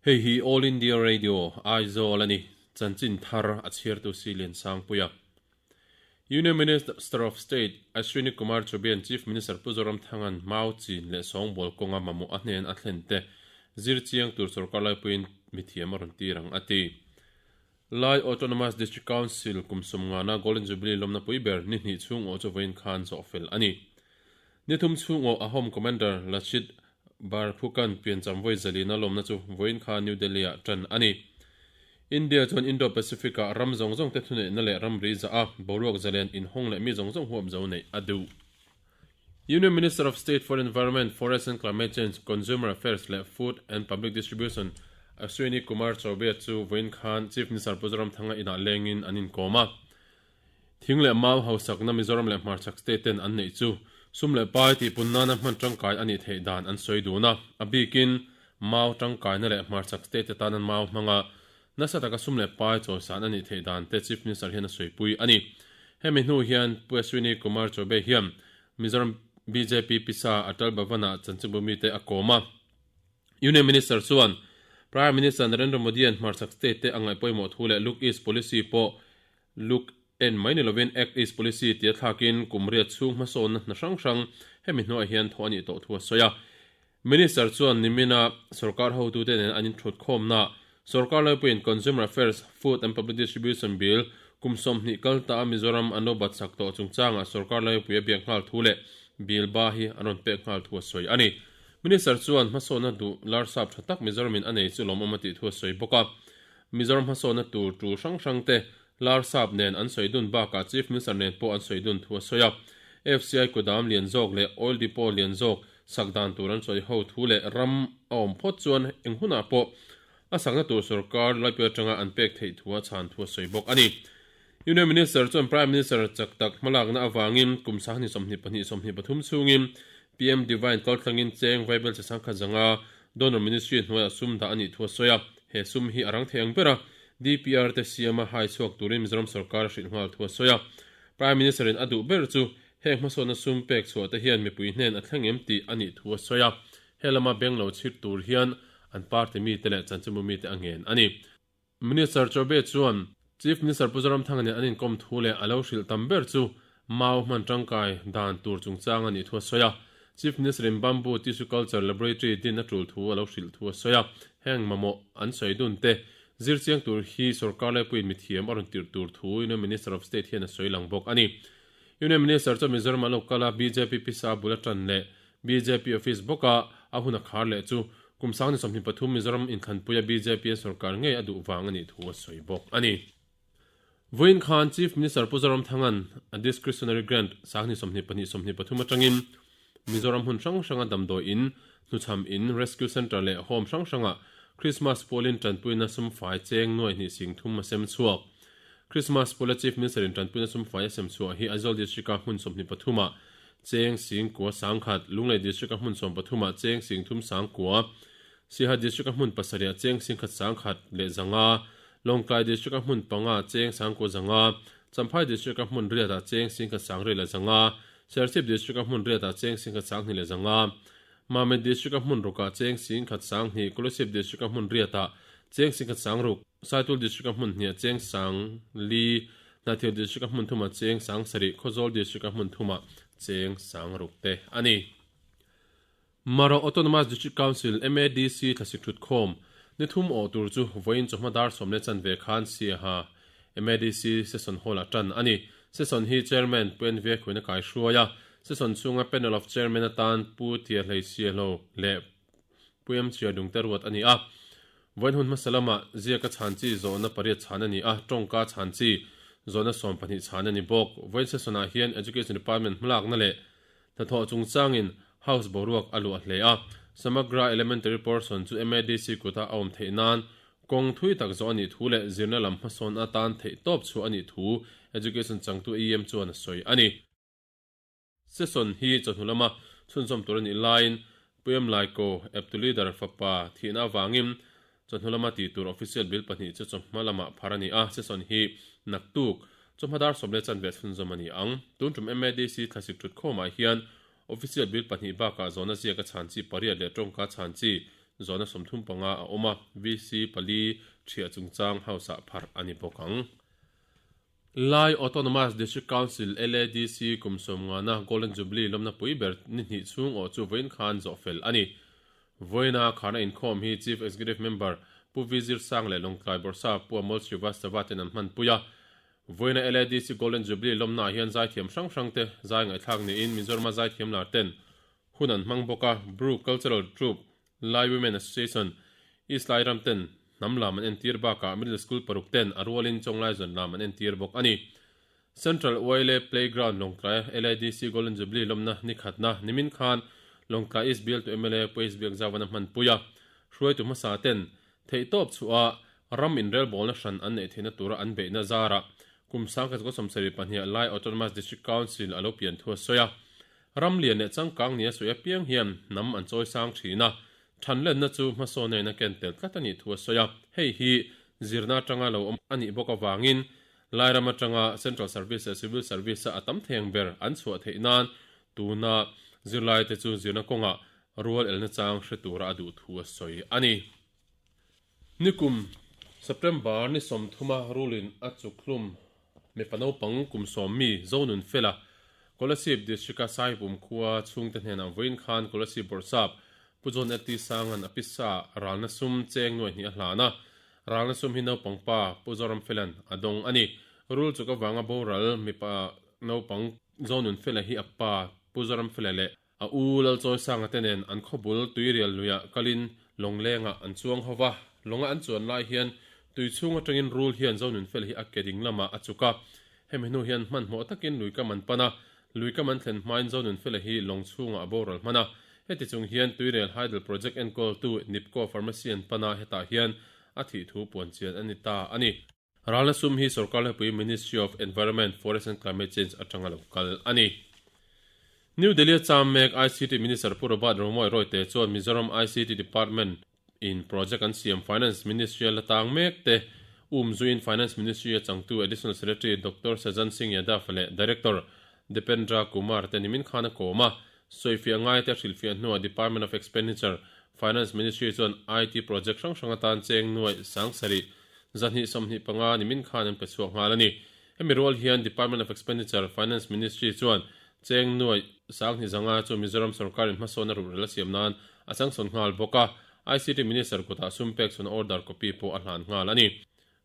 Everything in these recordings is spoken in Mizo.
Hei hi All India Radio, Aizawl a ni. Chanchin thar a chhiartu si Liansangpuia. Union Minister of State Ashwini Kumar Chaubey-a'n Chief Minister Pu Zoramthanga'n Mau chin leh sawngbawl kawnga mamawh a hnen a thlen te zir chiang tur sorkar laipuiin mithiam a rawn tir ang a ti. Lai Autonomous District Council kum sawmngana Golden Jubilee lawmna pui ber ni hnih chhung aw chu vawiin khan zawhfel a ni. Ni thum chhung aw Ahom Commander Lachit Barphukan piancham vawi zalina lawmna chu vawiin kha New Delhi-ah tan a ni. India chuan Indo-Pacific-ah ram zawng zawng te thuneihna leh ramri zah a, boruak zalen inhawng leh mi zawng zawng huap zo neih a duh. Union Minister of State for Environment, Forest and Climate Change, Consumer Affairs leh Food and Public Distribution Ashwini Kumar Chaubey chu vawiin khan Chief Minister Pu Zoramthanga inah lengin an inkawm a. Thing leh mau hausakna Mizoram leh hmarchhak state ten an neih chu sum leh pai tihpun nana hman tangkai a nih theih dan an sawi dun a, a bikin mau tangkaina leh hmarchhak state te tana mau hmanga nasa taka sum leh pai chawisan a nih theih dan te Chief Minister hian a sawipui a ni. Hemi hnu hian Pu Ashwini Kumar Chaubey hian Mizoram bjp pisa Atal Bhavan-ah chanchinbu mite a kawm a. Union Minister chuan Prime Minister Narendra Modi-a'n hmarchhak state te a ngaih pawimawh thu leh Look East Policy pawh Look en mai ni lovin Act East Policy tia thlakin kum riat chhung hmasawnna hna hrang hrang hemi hnuaiah hian thawh a nih tawh thu a sawi a. Minister chuan nimina sorkar hotute nen an inthut khawmnaah sorkar laipuiin Consumer Affairs, Food and Public Distribution Bill kum 20 kal ta a Mizoram an lo bat sak tawh chungchangah sorkar laipui a biak nghal thu leh bill ba hi an rawn pek nghal thu a sawi a ni. Minister chuan hmasawnna duh larsap tha tak Mizoramin a nei chu lawmawm a tih thu a sawi bawk a. Mizoram hmasawnna tur tul hrang hrang te Larsap nen an sawi dun bakah Chief Minister nen pawh an sawi dun thu a sawi a. FCI kudam lian zawk leh Oil Depot lian zawk sak dan tur an sawi ho thu leh ram a awm phawt chuan eng hunah pawh a sakna tur sorkar laipui atanga an pek theih thu a chhan thu a sawi bawk a ni. Union Minister chuan Prime Minister chak tak hmalakna avangin kum 2022 23 chhungin PM Divine kaltlangin cheng Vaibel che sangkhat zanga Donor Ministry hnuaiah sum dah a nih thu a sawi a, he sum hi a rang thei ang ber a, DPR te siama hai chhuak turin Mizoram sorkar a hrilh nghal thu a sawi a. Prime Minister in a duh ber chu heng hmasawnna sum pek chhuah te hian mipui hnen a thleng em tih a nih thu a sawi a, he lama bank lo chhir tur hian an party mite leh chanchinbu mite a ngen a ni. Minister Chaubey chuan Chief Minister Pu Zoramthanga nen an inkawm thu leh a lo hrilh tam ber chu mau hman tangkai dan tur chungchang a nih thu a sawi a. Chief Minister in Bamboo Tissue Culture Laboratory din a tul thu a lo hrilh thu a sawi a. Heng mamawh an sawi dun te zir chiang tur hi sorkar laipuiin mithiam a rawn tirh tur thu Union Minister of State hian a sawi lang bawk a ni. Union Minister chuan Mizoram a lo kal a, bjp pisa bul a tan leh Bjp office bawka a hun a khar leh chu kum 2023 Mizoram inthlanpuia bjp a sorkar ngei a duh vang a nih thu a sawi bawk a ni. Vawiin khan Chief Minister Pu Zoramthanga'n a Discretionary Grant 2022 23 atangin Mizoram hmun hrang hranga damdawi in, hnuchham in, Rescue Centre leh Home hrang hrangah Christmas pualin tanpuina sumfai cheng nuai hnih sing thum a sem chhuak. Christmas puala Chief Minister in tanpuina sumfai a sem chhuah hi Aizawl District-a hmun 23 ah Cheng sing kua sangkhat, Lunglei District-a hmun 13 ah cheng sing thum sangkua, Siaha District-a hmun pasarih ah cheng sing khat sangkhat leh zanga, Lawngtlai District-a hmun panga ah cheng sangkua zanga, Champhai District-a hmun riat ah cheng sing khat sangriat leh zanga, Serchhip District-a hmun riat ah cheng sing khat sanghnih leh zanga, Mamit District-a hmun ruk ah cheng sing khat sanghnih, Kolasib District-a hmun riat ah cheng sing khat sangruk, Saitul District-a hmun hnih ah cheng sang li, Hnahthial District-a hmun thumah cheng sang sarih, Khawzawl District-a hmun thumah cheng sang ruk te a ni. Mara Autonomous District Council, MADC, thlasik thut khawm ni thum awh tur chu vawiin chawhma dar sawm leh chanve khan Siaha MADC Session Hall-ah tan a ni. Session hi Chairman Pu NV Khuina kai hruai a, Session chhunga Panel of Chairman atan Pu Tia Hlei Siahlo leh Pu M Chia Dungte ruat a ni a. Vawiin hun hmasa lamah ziaka chhan chi zawhna pariat chhan a ni a, tawngka chhan chi zawhna 12 chhan a ni bawk. Vawiin session-ah hian Education Department hmalakna leh hnathawh chungchangin House boruak a luah hle a. Samagra Elementary portion chu MADC kuta a awm theih nan kawng thui tak zawh a nih thu leh zirna lam hmasawn atan theih tawp chhuah a nih thu Education changtu EM chuan a sawi a ni. Session hi chawhnu lama chhunzawm tur a nih laiin Puyem Laiko, eptu leader fapa thihna avangin chawhnu lama tih tur official bill pahnih chu chawhma lamah phar a ni a, session hi naktuk chawhma dar sawm leh chanve chhunzawm a ni ang. Tun tum MADC thlasik thut khawmah hian official bill pahnih bakah zawhna ziaka chhan chi pariat leh tawngka chhan chi. Zawhna 35 a awm a, VC pali ṭhiah chungchang House-ah pharh a ni bawk ang. Lai Autonomous District Council, LADC, kum sawmngana Golden Jubilee lawmna pui ber ni hnih chhung awh chu vawiin khan zawh fel a ni. Vawiina kharna inkhawm hi Chief Executive Member Pu V Zirsang leh Lawngtlai Bawrhsap Pu Amol Srivastava ten an hmanpui a. Vawiina LADC Golden Jubilee lawmnaah hian zaithiam hrang hrangte zai ngaihthlak niin Mizorama zaithiam lar ten hun an hmang bawk a, Bru Cultural Troupe, Lai Women Association, East Lai ram ten hnam lam an entir bakah Middle School paruk ten a rualin Chawnglai zawn lam an entir bawk a ni. Central YLA Playground Lawngtlaia LADC Golden Jubilee lawmna ni khatna nimin khan Lawngtlai East Bialtu mla Pu H Biakzauvan a hmanpui a, hruaitu hmasa ten theihtawp chhuah ram inrelbawlna hran an neih theihna tura an beihna zarah kum 1972 Lai Autonomous District Council a lo pian thu a sawi a. Ram lian leh changkang nia sawi apiang hian hnam an chawi sang thin a, thanlenna chu hmasawn ain a ken tel tlat a nih thu a sawi a. Hei hi zirna atanga lo awm a nih bawk avangin Lairam atanga Central Service leh Civil Service-a a tam theng ber an chhuah theih nan tuna zirlaite chu zirna kawngah rual elna chang hre tura a duh thu a sawi a ni. Nikum September ni sawmthuma rulin a chukhlum Mipa naupang kum sawm mi Zonunfela, Kolasib District-a Saipum khua chhungte hnenah vawiin khan Kolasib Bawrhsap Pu John LT Sanga'n a pisa ralna sum cheng nuai hnih a hlan a, ralna sum hi naupang pa Pu Zoramfela'n a dawng a ni. Rul chuk avanga boral mipa naupang Zonunfela hi a pa Pu Zoramfela leh A u Lalchawisanga te nen an khawbul tuirial luiah kalin lawnglengah an chuang ho va, lawnga an chuan lai hian tui chhung atangin rul hian Zonunfel hi a ke ding lamah a chuk a. Hemi hnu hian hmanhmawh takin lui kam an pan a, lui kam an thlen hmain Zonunfela hi lawng chhungah a boral hman a. Heti chung hian tuirial hydel project enkawltu Nipco Pharmacy an pan a, hetah hian a thih thu puan chian a ni ta a ni. Ralna sum hi sorkar hlapui Ministry of Environment, Forest and Climate Change atanga lo kal a ni. New Delhi-a cham mek ICT Minister Pu Robert Romawia Royte chuan Mizoram ICT Department in project an siam Finance Ministry-a la tang mek te um zuiin Finance Ministry-a changtu Additional Secretary Doctor Sajan Singh Yadav leh Director Dipendra Kumar te nimin khan a kawm a. Sawifiah ngaite a hrilhfiah hnuah Department of Expenditure, Finance Ministry chuan IT project hrang hrang atan cheng nuaih 7 225 nimin khan an pe chhuak nghal a ni. Hemi rual hian Department of Expenditure, Finance Ministry chuan cheng nuaih 2500 chu Mizoram sorkarin hmasawnna ruhrel a siam nan a changsawn nghal bawk a, ICT Minister kutah sum pek chhuahna order copy pawh a hlan nghal a ni.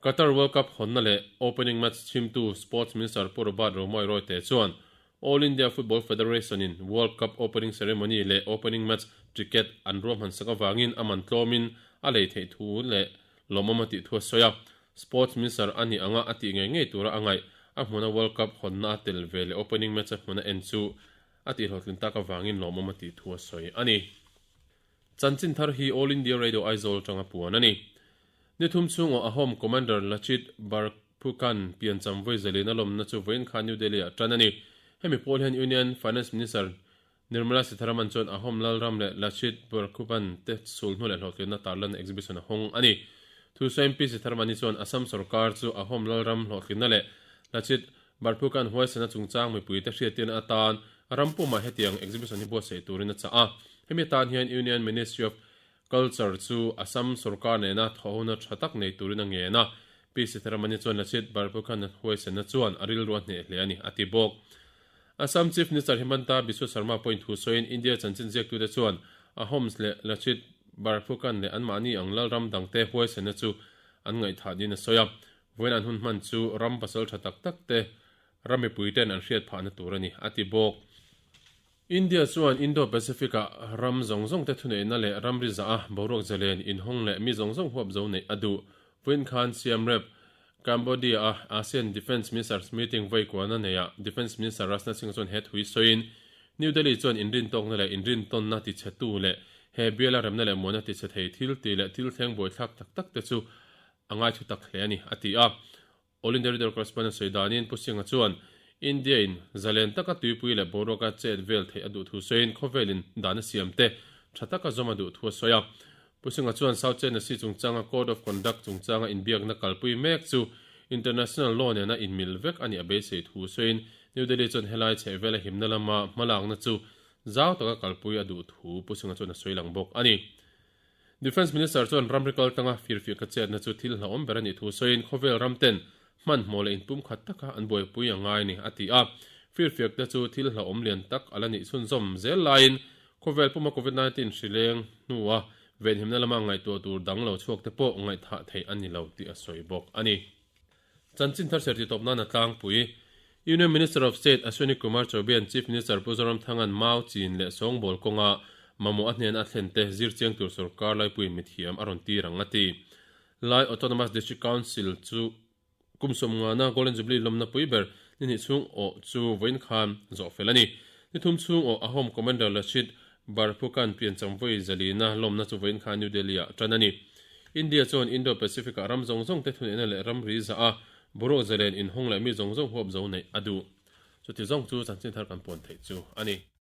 Qatar World Cup hawnna leh opening match chhimtu Sports Minister Pu Robert Romawia Royte chuan All India Football Federation in World Cup opening ceremony leh opening match ticket an ruahman sak avangin a man tlawmin a lei theih thu leh lawmawm a tih thu a sawi a. Sports Minister a nih anga a tih ngei ngei tura a ngaih a hmuna World Cup hawnna a tel ve leh opening match a hmuna en chu a tihhlawhtlin tak avangin lawmawm a tih thu a sawi a ni. Chanchin thar hi All India Radio Aizawl atanga puan a ni. Ni thum chhungah Ahom Commander Lachit Barphukan piancham vawi zalin a lawmna chu vawiin khan New Delhi-ah tan a ni. Hemi pawl hian Union Finance Minister Nirmala Sitharaman chuan Ahom Lalram leh Lachit Barphukan te sulhnu leh hlawhtlinna tarlanna exhibition a hawng a ni. Thusawi MP Sitharamani chuan Assam sorkar chu Ahom Lalram hlawhtlinna leh Lachit Barphukan huaisana chungchang mipuite hriattirna atan ram pumah hetiang exhibition hi buatsaih turin a chah a. Hemi atan hian Union Ministry of Culture chu Assam sorkar nena thawhhona tha tak nei turin a ngen a, Pi Sitharamani chuan Lachit Barphukan huaisenna chuan a rilru a hneh hle a ni, a ti bawk. Assam Chief Minister Himanta Biswa Sarma pawhin thu sawiin India chanchin ziaktute chuan Ahoms leh Lachit Barphukan leh anmahni ang lalram dangte huaisenna chu an ngaihthah niin a sawi a, vawiin an hun hman chu ram pasal tha tak tak te ram mipuiten an hriat phahna tur a ni, a ti bawk. India chuan Indo-Pacific-ah ram zawng zawng te thuneihna leh ramri zah a boruak zalen inhawng leh mi zawng zawng huap zo neih a duh. Vawiin khan Siem Reap, Cambodia-a ASEAN Defence Ministers Meeting vawikuana neiah Defence Minister Rajnath Singh chuan he thu hi sawiin, New Delhi chuan inrintawkna leh inrintawnna tichhetu leh he biala remna leh muanna tichhe thei thil ti leh thil thleng buaithlak tak tak te chu a ngaithu tak hle a ni, a ti a. All India Radio correspondent sawi danin Pu Singh-a chuan India-in zalen taka tuipui leh boruaka chet vel theih a duh thu sawiin khawvelin dan a siam te tha taka zawm a duh thu a sawi a. Pu Singh-a chuan South China Sea chungchanga Code of Conduct chungchanga inbiakna kalpui mek chu international law nena inmil vek a nih a beisei thu sawiin New Delhi chuan helai chhehvela himna lama hmalakna chu zau taka kalpui a duh thu Pu Singh-a chuan a sawi lang bawk a ni. Defence Minister chuan ramri kaltanga firfiak ka chetna chu thil hlauhawm ber a nih thu sawiin khawvel ramten hmanhmawh leh inpumkhat taka an buaipui a ngai a ni, a ti a. Firfiakte chu thil hlauhawm lian tak a la nih chhunzawm zel laiin khawvel puma Covid 19 hri leng hnua venhimna lama ngaihtuah tur dang lo chhuakte pawh ngaihthah theih a ni lo tih a sawi bawk a ni. Chanchin thar serti tawp nan a tlangpui. Union Minister of State Ashwini Kumar Chaubey-a'n Chief Minister Pu Zoramthanga'n Mau chin leh sawngbawl kawnga mamawh a hnen a thlen te zir chiang tur sorkar laipuiin mithiam a rawn tir ang a ti. Lai Autonomous District Council chu kum sawmngana Golden Jubilee lawmna pui ber ni hnih chhung awh chu vawiin khan zawh fel a ni. Ni thum chhung awh a Home Commander Lachit Barphukan piancham vawi zalina lawmna chu vawiin khan New Delhi-ah tan a ni. India chuan Indo-Pacific-ah ram zawng zawng te thuneihna leh ramri zah a, boruak zalen inhawng leh mi zawng zawng huap zo neih a duh. Chuti zawng chu chanchin thar kan puan theih chu a ni.